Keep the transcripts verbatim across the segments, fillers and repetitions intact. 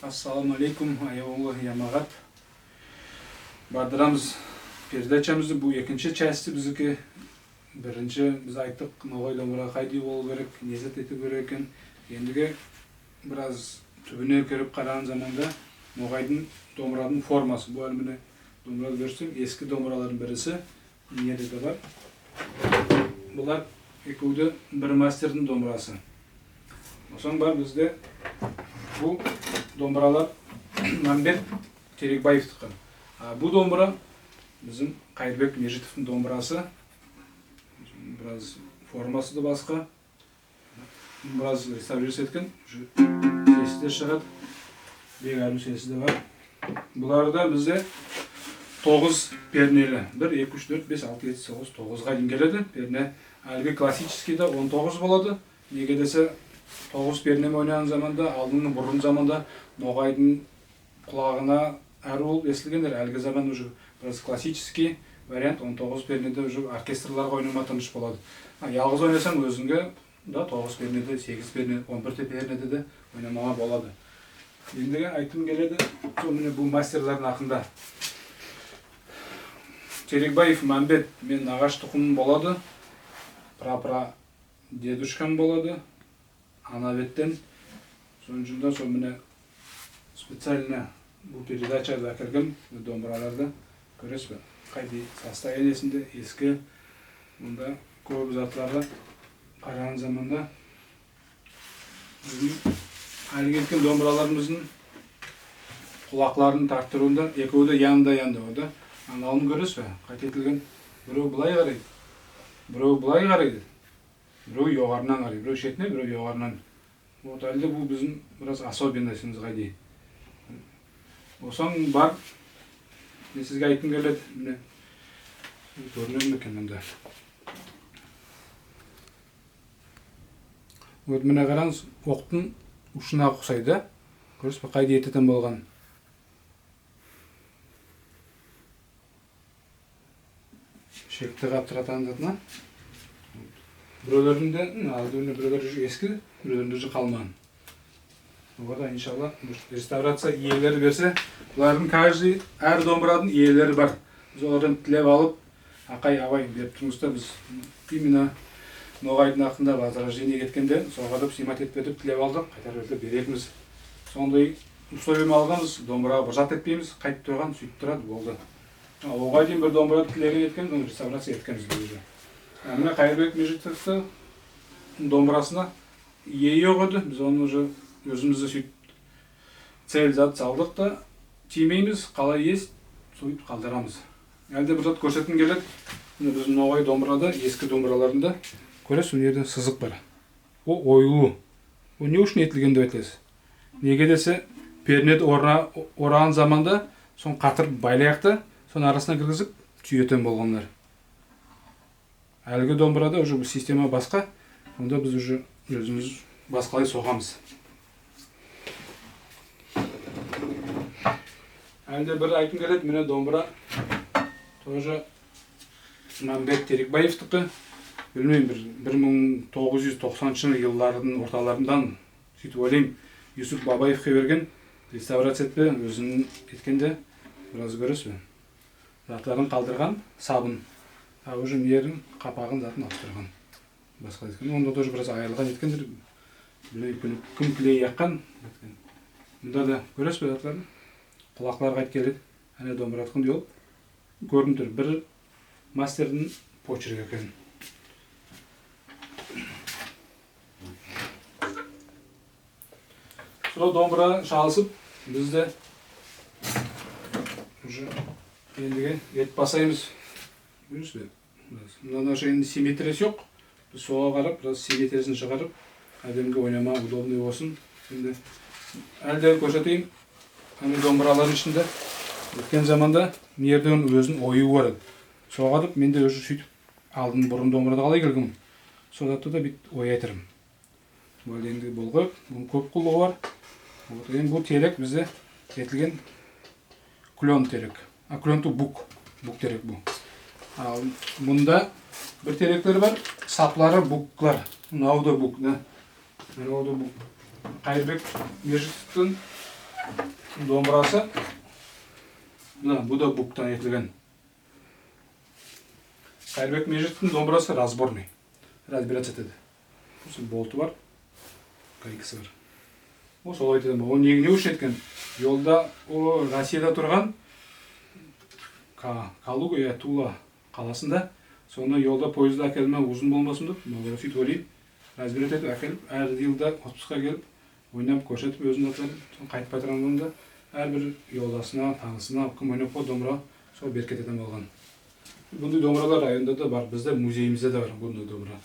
Ассаламу алейкум, аявлы ямагат. Бардырамыз передачамызды, бу экинши части бизики. Биринши биз айттык, ногай домбыра кайдай болув керек, не зат этуьв керек экен. Эндиги бираз туьбине кирип караган заманда ногайдынъ домбырадынъ формасы. Бу аьли мине домбырады коьрсетсем, эски домбыралардынъ бириси. Мине де бар. Булар экеви де бир мастердинъ домбырасы. Сонъ бар бизде бу домбыралар Мамбет Терекбаевтики. А бу домбыра бизим Кайырбек Межитовтынъ домбырасы. Бираз формасы да баска. Бираз реставрировать эткен, уже сеси де шыгады. Бек аьруьв сеси де бар. Булар да бизде тогыз пернели. Бир, эки, уьш, доьрт, бес, алты, ети, сегиз, тогызга дейим келеди. Перне аьлиги классический де он тогыз болады. Неге десе, тогыз перне мен ойнаган заманда, алдынгы бурын заманда ногайдынъ кулагына аьруьв болып эситилгендир. Аьлиги заман уже бираз классический вариант, он тогыз пернеде уже оркестрларга ойнамага тыныш болады. А, ялгыз ойнасанъ оьзинъе да тогыз пернеде, сегиз перне, он бир пернеде де ойнамага болады. Эндиги айткым келеди, сол мине бу мастерлердинъ акында. Терекбаев Мамбет, мен нагаш тукымым болады. Пра-пра дедушкам болады. Ана беттен. Сонынъ уьшин де сол мине специально бу передачага аькелгем, домбыраларды коьресиз бе? Кайдай состояниесинде, эски, мунда коьп затларды караган заманда бизим аьли кеткен домбыраларымыздынъ кулакларынынъ тарттырувында экеви де янында-янында бар да. Анавын коьресиз бе? Кайтип этилген. Бирев булай карайды, бирев булай карайды. Бирев йогарыдан карайды, бирев шетиннен, бирев йогарыдан. Вот, аьли де бу бизим бираз особенностимиз кайдай. Осынъ бар. Мен сизге айткым келеди. Мине. Коьринеди ме экен мунда? Вот, мине каранъыз, октынъ ушына усайды. Коьресиз бе, кайдай этетаган болган. Шекти каптыратаган затына. Биревлеринде, м, алды мине биревлери уже эски, биревлеринде уже калмаган. Олар да, иншалла, реставрация иелери берсе, булардынъ каждый, аьр домбырадынъ иелери бар. Биз олардан тилеп алып, акай, абай, берип турынъыз да, биз именно ногайдынъ акында возрождение эткенде, сога да снимать этип, этип тилеп алдык, кайтарып берсе берермиз. Сондай условие алганмыз, домбырага бир зат этпеймиз, кайтип турган, суьйтип турады, болды. А, ога дейим бир домбыра тилеген эткен, оны реставрация эткенбиз биз уже. А мине Кайырбек Межитовтынъ домбырасына ие йок эди, биз оны уже оьзимиз де суьйтип цель зат салдык та, тиймеймиз, калай есть, суьйтип калдырамыз. Аьли де бир зат коьрсетким келеди. Мине бизим ногай домбырада, эски домбыраларында коьресиз, мына ерде сызык бар. Ол оюлув. Ол не уьшин этилген деп айтасыз? Неге десе, пернеди орна-, ораган заманда сонъ катырып байлаяк та, сонынъ арасына киргизип туьетаган болганлар. Аьлиги домбырада уже бу система баска. Онда биз уже оьзимиз баскалай согамыз. Аьли де бир айткым келеди, мине домбыра тоже Мамбет Терекбаевтики. Билмеймен, бир, бир мынъ тогыз юз токсаныншы йыллардынъ орталарыннан, суьйтип ойлайман, Юсуп Бабаевке берген, реставрация этпе, оьзинъ эткенде, бираз коьресиз бе. Затларын калдырган, сабын. А уже мине ерин, капагын, затын авыстырган. Баска эткен. Онда тоже бираз айырылган эткендир. Билмеймен, ким, ким клей яккан эткен. Мунда да коьресиз бе затларын? Кулаклар кайтип келеди. Ане домбырадыкындай ол. Коьринип тур. Бир мастердинъ почерк экен. Сол домбыра шалысып, биз де уже эндиги этип баслаймыз. Коьресиз бе? Мындан аша энди симметриясы йок. Биз сога карап, бираз симметриясын шыгарып, аьдемге ойнамага удобный болсын. Энди аьли де коьрсетейим. Ана домбыралардынъ ишинде оьткен заманда мине ерде оьзининъ оювы бар эди. Сога деп мен де уже суьйтип алдым, бурын домбырада калай келгенмен, сол затты да буьйтип оятырман. Бу энди болгы, мунынъ коьп куллыгы бар. Вот, энди бу терек бизде этилген клен терек. А, клен ту бук. Бук терек бу. А мунда бир тереклер бар, саплары буклар. Мынав да бук, да. Мынав да бук. Кайырбек Межитовтынъ домбырасы, мине, бу да буктан этилген. Кайырбек Межитовтынъ домбырасы разборный. Разбираться этеди. Усы болты бар. Гайкасы бар. Ол солай этеди. Ол не, не уьшин эткен? Йолда, ол Россияда турган Ка-, Калуга, я Тула каласында. Сонда йолда поездда аькелме, узын болмасын деп, мага суьйтип ойлайман. Разбирать этип аькелип, аьр йылда отпуска келип, ойнап, коьрсетип оьзининъ затларын, сонъ кайтып баратаганда аьр бир йолдасына, танысына, ким ойнап койды домбыра, сол берип кететаган болган. Бундай домбыралар районда да бар, бизде музейимизде де бар бундай домбыра.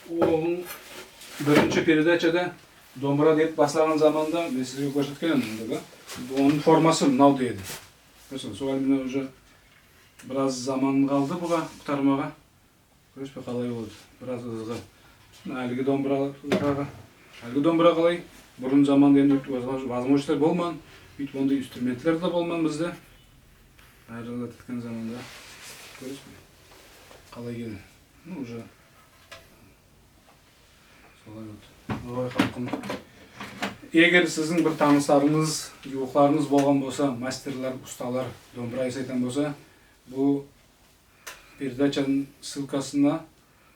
Онынъ биринши передачада домбыра деп баслаган заманда мен сизге коьрсеткен эдим, да? Онынъ формасы мунавдай эди. Коьресиз, сол мине уже бираз заман калды буга кутармага. Коьресиз бе, калай болды? Бираз ызгы. Аьлиги домбыра, аьлиги домбыра калай? Бурын заманда энди возможностьлар болмаган, буьйтип ондай инструментлер де болмаган бизде. Аьр зат эткен заманда. Коьресиз бе? Калай келди? Ну, уже солай болды. Ой, халкым. Эгер сиздинъ бир танысларынъыз, ювыкларынъыз болган болса, мастерлер, усталар, домбыра ясайтаган болса, бу передачадынъ ссылкасына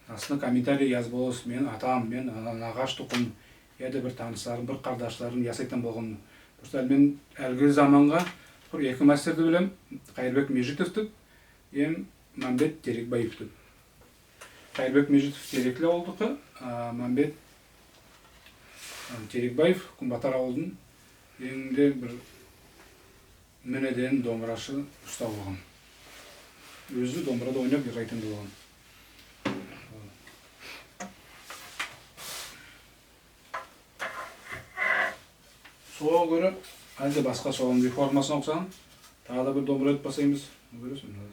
астына комментарий язып боласыз. Мен атам, мен на-, нагаш тукым, я да бир танысларым, бир кардашларым ясайтаган болган. Просто мен аьлиги заманга бир эки мастерди билем, Кайырбек Межитов деп, эм Мамбет Терекбаев деп. Кайырбек Межитов Терекли авылдыкы, а Мамбет, а, Терекбаев, Куьнбатар авылдынъ, энъ де бир мине деген домбырашысы, уста болган. Оьзи домбырада ойнап йырайтаган болган. Сога коьре, аьли де баска сонынъ бир формасына усаган, тагы да бир домбыра этип баслаймыз. Коьресиз бе, мине.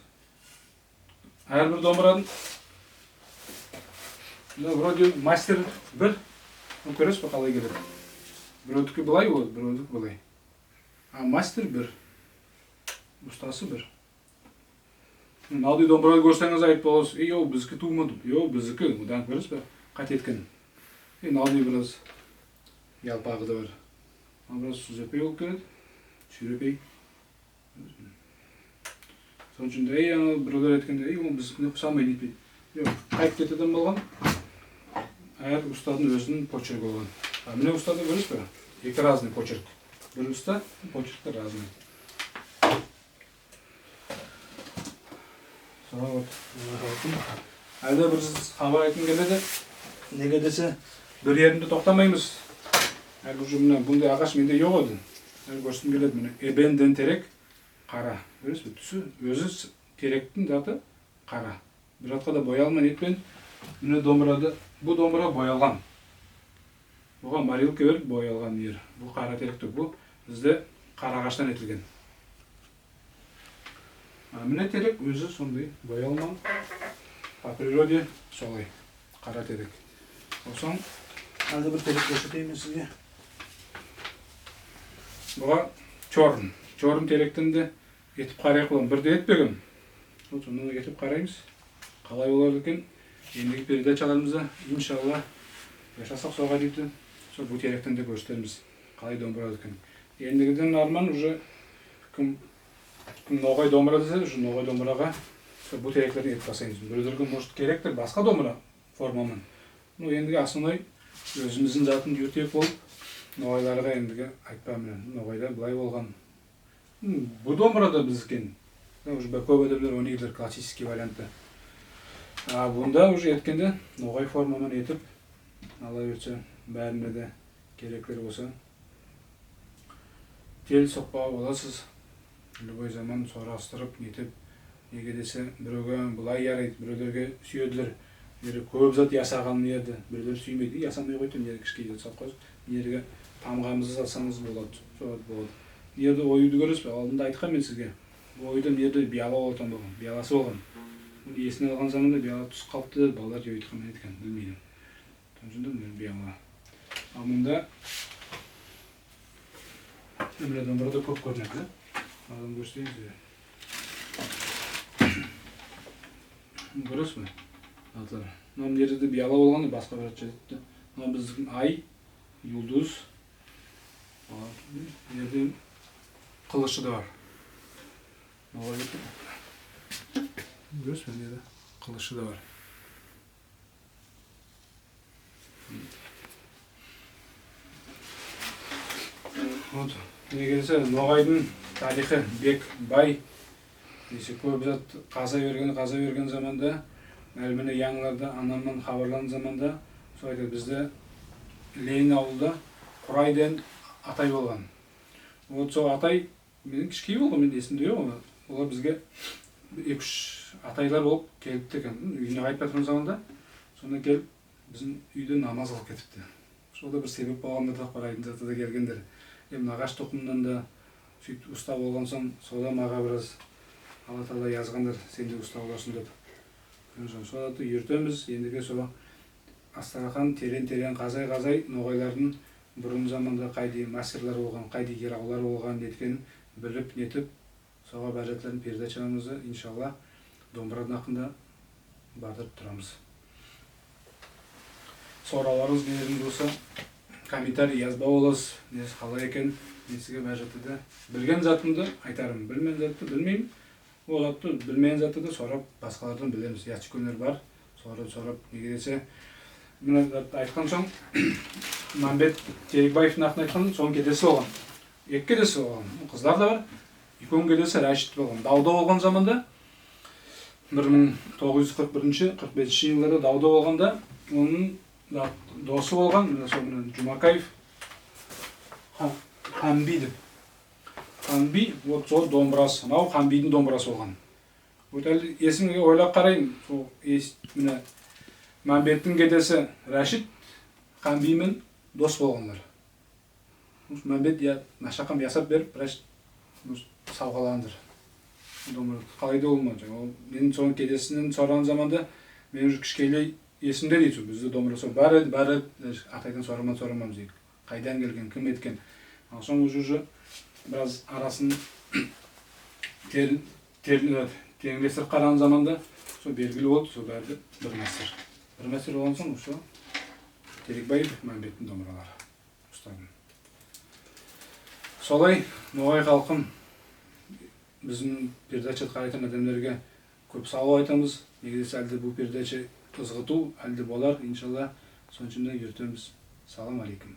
Аьр бир домбырадынъ, мине, вроде мастер бир. Ну, коьресиз бе, калай келеди? Биревдики былай болады, биревдики былай. А мастер бир. Устасы бир. Мунавдай домбырады коьрсенъиз, айтып боласыз: «Эй, ол бизики тувыл ма?» — деп. «Йок, бизики». Мунда коьресиз бе, кайт эткен. Эй, мунавдай бираз ялпагы да бар. Мунавы бираз сузепей болып келеди. Суьйрепей. Сонынъ уьшин де, эй, анав биревлер айткандай, эй, ол бизикине усамайды, нетпейди. Йок, кайтип кететаган болган. Аьр устадынъ оьзининъ почерки болган. А мине устады коьресиз бе? Эки разный почерк. Бир уста, почерк те разный. Солай вот. Аьли де бир хабар айткым келеди. Неге десе, бир еринде токтамаймыз. Аьли уже мине бундай агаш менде йок эди. Аьли коьрсетким келеди, мине, эбен деген терек кара. Коьресиз бе, туьси, оьзи с-, теректинъ заты кара. Бир затка да боялмай, нетпей. Мине домбырады, бу домбыра боялган. Буга морилка берип боялган ер. Бу кара терек тувыл, бу бизде кара агаштан этилген. А мине терек оьзи сондай, боялмаган. По природе солай, кара терек. Сонъ аьли бир терек коьрсетейим мен сизге. Буга чорн. Чорн теректен де этип карайык, булан бир де этпегенмен. Вот, соны этип караймыз. Калай болар экен? Эндиги передачаларымызда, иншалла, ясасак, сога дейди, сол бу теректен де коьрсетермиз, калай домбыра экен. Эндигиден арман уже ким, ким ногай домбыра десе, уже ногай домбырага сол бу тереклерден этип баслаймыз. Биревлерге, может, керектир баска домбыра форма ман. Ну, эндиги основной оьзимиздинъ затын юритеек болып, ногайларга эндиги айтпага, мине, ногайда былай болган. М, бу домбыра да бизики экен. Да, уже бир коьп аьдемлер ойнайдылар классический вариантта. А бунда уже эткенде ногай форма ман этип, Алла буйыртса, баьрине де кереклер болса, тел сокпага боласыз. Любой заман сорастырып, нетип, неге десе, биревге былай ярайды, биревлерге суьедилер. Бир коьп зат ясаган ерде, биревлер суьймейди, ясамай койды, бир кишкей зат салып коясыз. Бир ерге тамгамызды салсанъыз болады, сол болады. Бир ерде оювды коьресиз бе? Алдында айтканман мен сизге. Бу оювда бир ерде бияла болатаган болган, бияласы болган. Оны эсине алган заманда бияла туьсип калыпты, балалар деп айтканман, айтхан, билмеймен. Сонынъ уьшин де мине бияла. А мунда, мине, домбырада коьп коьринеди, да? Аьли коьрсетейим сизге. Коьресиз бе? Атлар. Мына ерде бияла болган, баска бир зат эди. Мына биздинъ ай, юлдыз. Мына ерде кылышы да бар. Мына ерде. Коьресиз бе, мына ерде кылышы да бар. Вот, неге десе, ногайдынъ тарихи бек бай. Десе, коьп зат каза берген, каза берген заманда, аьли мине янъыларда анам ман хабарланган заманда, сол айтады, бизде Ленин авылда Курай деген атай болган. Вот сол атай, мен кишкей болганман, мен эсимде йок, олар бизге эки-уьш атайлар болып келипти экен. Уьйине кайтып ятырган заманда, сонда келип, бизим уьйде намаз кылып кетипти. Сол да бир себеп болгандыр да, Курайдынъ заты да келгендир. Эм нагаш тукымнан да суьйтип уста болган сонъ, сол да мага бираз Алла Таала язгандыр, сен де уста боларсынъ деп. Сол затты уьйретемиз. Эндиги сол Астрахань терен-терен казай-казай, ногайлардынъ бурын заманда кайдай мастерлер болган, кайдай йыравлар болган, неткенин билип, нетип, сога бар затларын передачаларымызды, иншалла, домбырадынъ акында бардырып турамыз. Соравларынъыз, нелеринъиз болса, комментарий язбага боласыз, неси калай экен, мен сизге бар затты да, билген затымды айтарман, билмеген затты билмеймен. Ол затты, билмеген затты да сорап, баскалардан билемиз. Ясы уьйкенлер бар, сорап, сорап, неге десе, мине, зат айткан сонъ, Мамбет Терекбаевтинъ акында айткан, сонынъ кедеси болган. Эки кедеси болган. Кызлар да бар. Уьйкен кедеси Рашид болган. Давда болган заманда, бир мынъ тогыз юз кырк биринши, кырк бесинши йылларда давда болганда, онынъ да досы болган, мине, сол мине Джумакаев Ха-, Хамби деп. Хамби, вот сол домбырасы. Мынав Хамбидинъ домбырасы болган. Вот аьли эсиме ойлап карайман, сол эс-, мине, Мамбеттинъ кедеси Рашид Хамби мен дос болганлар. Мамбет, я, мына шакам ясап берип, Рашид савгалагандыр. Домбыра калай да болмады. Ол мен сонынъ кедесиннен сораган заманда, мен уже кишкейлей эсимде дейди, сол бизде домбыра сол бар эди, бар эди, атайдан сораман, сораман дейди. Кайдан келген, ким эткен. Ал сонъ уже, уже бираз арасын тер-, тер-, тенълестирип караган заманда сол белгили болды, сол баьри де бир мастер. Бир мастер болган сонъ, сол Терекбаев Мамбеттинъ домбыралары. Устадым. Солай, ногай халкым, бизим передачады карайтаган аьдемлерге коьп сав бол айтамыз. Неге десе, аьли де бу передача ызгытув, аьли де болар, иншалла, сонынъ уьшин де уьйретемиз. Салам алейкум.